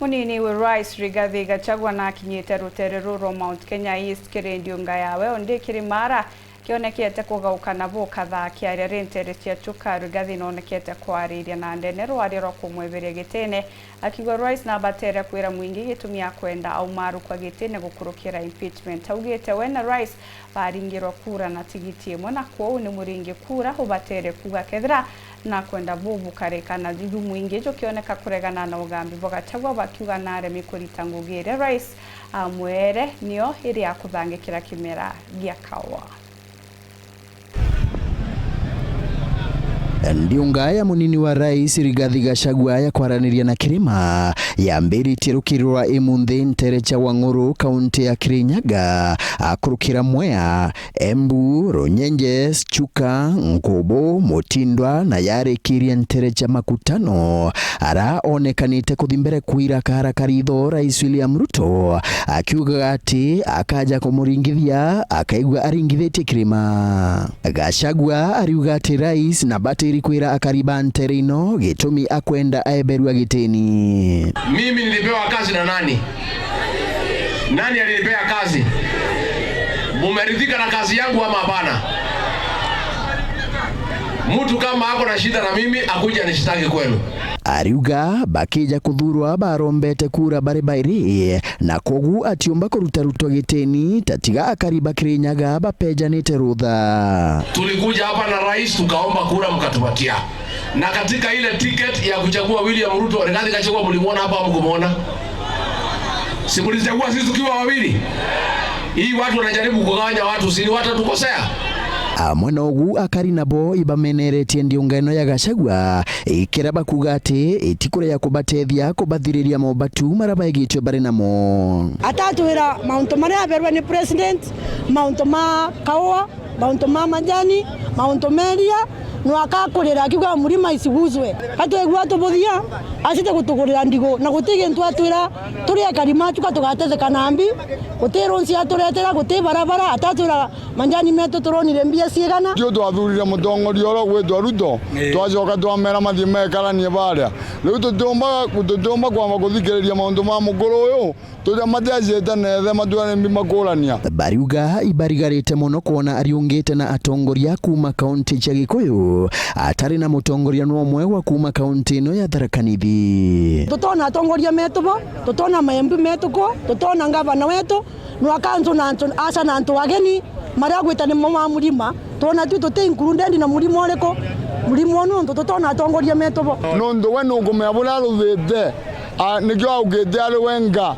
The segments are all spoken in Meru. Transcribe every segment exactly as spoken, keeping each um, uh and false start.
Munini wi Rais Rigathi Gachagua nakinyite rutere ruru rwa Mount Kenya East kiri ndiunga yawe undi kiri Mara, kionekete kugauka na bukatha akiaria ri ntere cia Chuka. Rigathi nonekete kwariria na ndene rwaria rwa kumweberia gitine, akiuga Rais nabatere kwira mwingi gitumi akwenda aumarukwa gitine gukurukira impeachment. Augite we na Rais baringirwa kura na tigiti imwe, na kwou ni muringi kura ubatere kuuga kethira nakwenda bubukarika na ju mwingi jukioneka kuregana na ugambi bwa Gachagua, bakiuga naremi kurita ngugi iria Rais amwere nio iri ya kuthangikira kimera gia kawa. Ndiunga ya munini wa Rais Rigathi Gachagua ya kwaraniria na Kirima yambiritie rukiri rwa imunthi ntere cia Wang'uru, kaunti ya Kirinyaga, akurukira Mwea, Embu, Runyenjes, Chuka, Nkubu, Mutindwa na yarikirie ntere cia Makutano. Ara onekanite kuthi mbere kwira kaara karitho Rais William Ruto, akiugaga ati akaja kumuringithia akaigua aringithitie Kirima. Gachagua ariuga ati Rais nabatiri kwira akari ba ntere ino gitumi akwenda aeberua gitini. Mimi nilipewa kazi na nani? Nani alinipea kazi? Mumeridhika na kazi yangu ama hapana? Mtu kama ako na shida na mimi, akuja nishitaki kwenu. Ariuga bakija kuthurwa barombete kura bari bairi, na kogu atiumba kurutarutwa gitini, tatiga akari ba Kirinyaga bapejanite rutha. Tulikuja hapa na rais, tukaomba kura, mkatupatia. Na katika ile ticket ya kuchagua William Ruto, Rigathi Gachagua mlimuona hapa, hamkumuona? Si mlichagua sisi tukiwa wawili? Hii watu wanajaribu kugawanya watu, si ni watatukosea? Amwe na ugu, akari nabo ibameneretie ndiunga ino ya Gachagua, ikira bakuga ati itikuria ya kubatethia kubathiriria mobatu mara baigitwe bari namo. Atatwira mauntu maria aberwe ni president, mauntu ma kaua, mauntu ma majani, mauntu meria, no akakurira akiuga mlima isiguswe. Atwegua tubuthia, acite gutugurira ndigu, na guti gintu atwira turi akari machu ka tugatetheka na mbi, guti runsi aturetera, guti barabara, atatwira majani metu turonire mbia ciigana. Tio twathurire mutongoria uria ugwitwa Ruto, ii, twacoka twamera mathie mekaranie baria. Riu tutiumba, tutiumba kwamba kuthikiriria mauntu ma mukuru uyu. Tuja matiajite na ethe matua ni mbi makurania. Bariuga ibarigarite mono kwona ariungite na atongoria kuuma kaunti cia Gikuyu, atari na mutongoria no umwe wa kuuma kaunti ino ya Tharaka Nithi. Tutona atongoria metu bo, tutona ma M P metu ko, tutona ngavana wetu, no akantu na antu, aca na antu ageni, maria agwita nimo ma murima. Twona tu tuti included na murima uriku, murima unu nontu tutona atongoria metu bo. Nontu we nukumenya buria aruthite, a, nikio aukite ari wenga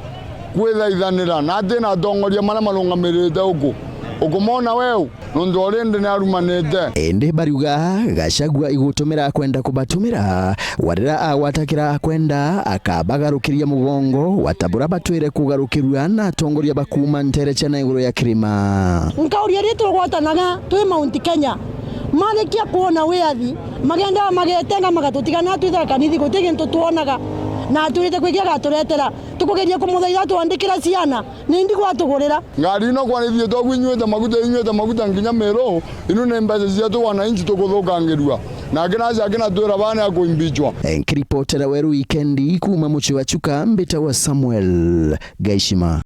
kwithaithanira, na ati na atongoria maria marungamirite uku. Ukumona weu? Nontu already ni arumanite. Indi bariuga Gachagua igutumira akwenda kubatumira, warira agwatakira akwenda akabagarukiria mugongo, wata buria batwire kugarukirua na atongoria ba kuuma ntere cia na iguru ya kirima. Nkauria ri tugwatanaga twi Mount Kenya, marikia kwona wiathi, magenda magetenga magatutigana twi Tharaka Nithi, guti gintu twonaga, na atwirite kwi kia agaturetera. Tukugeria kumuthaitha twandikira ciana, ni ndi gwatugurira. Ngari ino kwa ithiite ugu inyuite maguta, inyuite maguta nginya Meru, inu ni mbeca cietu wananchi tukuthukangirua. Nake naci akinatwira bana ya kuimbichwa. Nkiripotera Weru Wikendi kuuma mucii wa Chuka, mbitagwa Samuel Gaishima.